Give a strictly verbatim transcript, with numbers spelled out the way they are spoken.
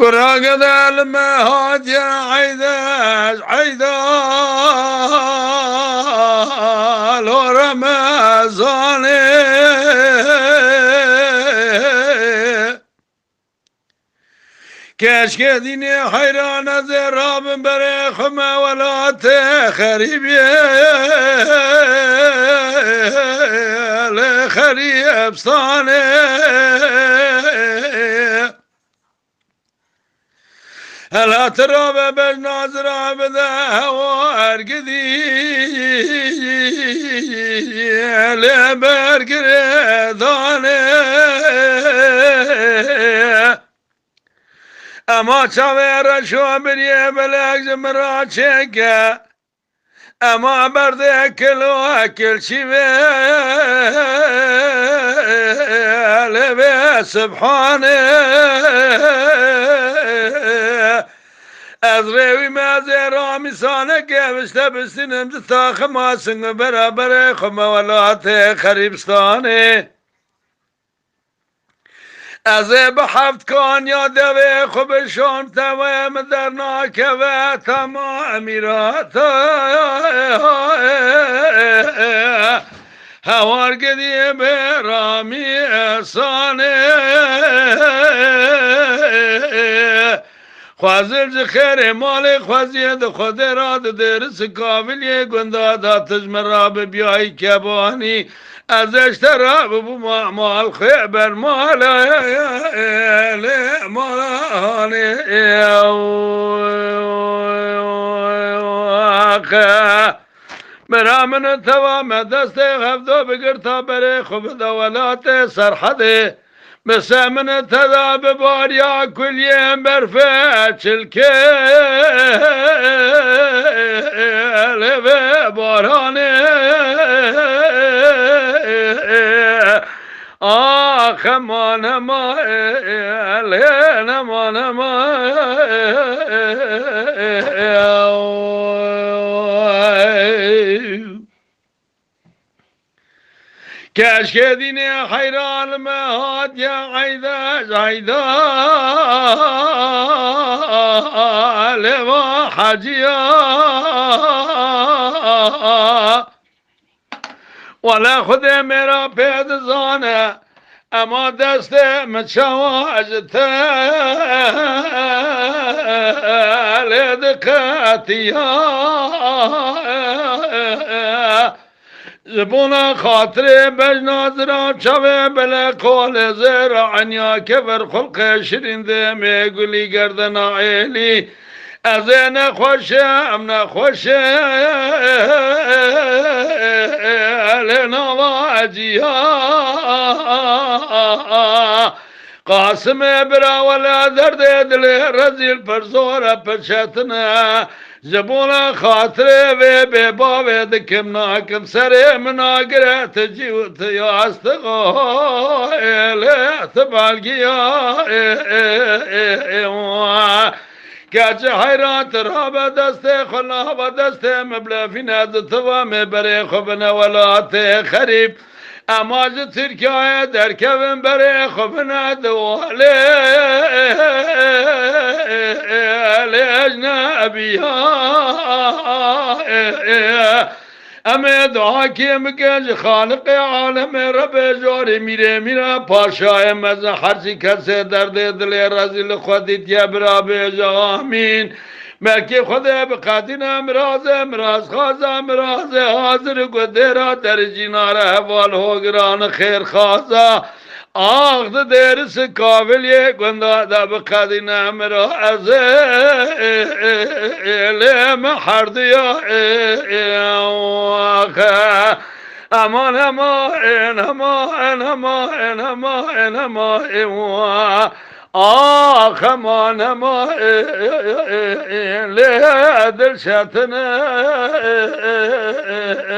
Kura gedel me hatiye eyde, eyda lo Remezanê. Keşke dînê heyran ez ê rabim berê xwe me welatê xerîbiyê, lê xerîbstanê. Hela tu rabe bejna zira bide hewa ergidî, lê ber girêdanê. Ema çavê reşo biriyê belek ji min ra çêke. Ema berdê kilo kilçî vê lê vê Subhanê. Ez rêwî me ez ê ramîsaneke vişte bistînim, di taxima sing û beraberê xwe me welatê xerîbstanê. Ez ê bi heft kaniya devê xwe bişom, tevê min dernakeve tema mîrata. Hewar gidî bê ramî esanê. Xwezil ji xêrê malê xweziyê di Xwedê ra di dêris kaviliyê gunda da tu ji min ra bibiyayî kebanî. Ez ê ji te re bibûma mal xwe ber mala lê mala hanê. Bira min û teva me destê hevdo bigirta berê xwe bida welatê Serhedê. Bi se min û te da bi bariya kuliyên berfê çilkê lê vê baranê. Ax, ema nema, lê nema, nema. Keşke dînê heyran me hatiye eyde, eyda lê va heciya. Wele Xwedê mêra pê dizane, ema destê min çawa ji te lê diqetiya. Ji bona xatirê bejna zira çavê bele kolê zêra enya kever xulqê şirîn demê gulî gerdena êlî. Ez ê nexweşim, nexweşim lê nava eciya. Qasimê bira wele derdê dilê rezîl pir zor e, pir çetin e. Ji bona xatirê vê bê bavê dikim nakim serê min agire tu cî û tu yastixa ê lê tu belgiya ê ê ê ê wa. Keçi heyran tu rabe destê xwe nava destê min bilefîne di tiva me berê xwe bine welatê xerîb. Ema ji Tirkiyeyê derkevin berê xwe bine di walê lê ecnebiya. Em ê duakê bikin ji Xaliqê alemê Rebê jorê mîrê mîra paşayê mezin her çi kesê derdê dilê rezî li xwe dîtiye bira bêje amîn. Belkî Xwedê bi qedîne mirazê, mirazxwaza mirazê hazir û gudêra dericîna re heval hogiran û xêrxwaza. Ax di dêris û kaviliyê gunda de bi qedîne mira ez ê lê me herdiya ê ê axe. Eman ema ên ema ên ema ên ema ên ema ên wa. Ax, ema nema, e, e, e, e, lê dil çetin e, e, e, e, e,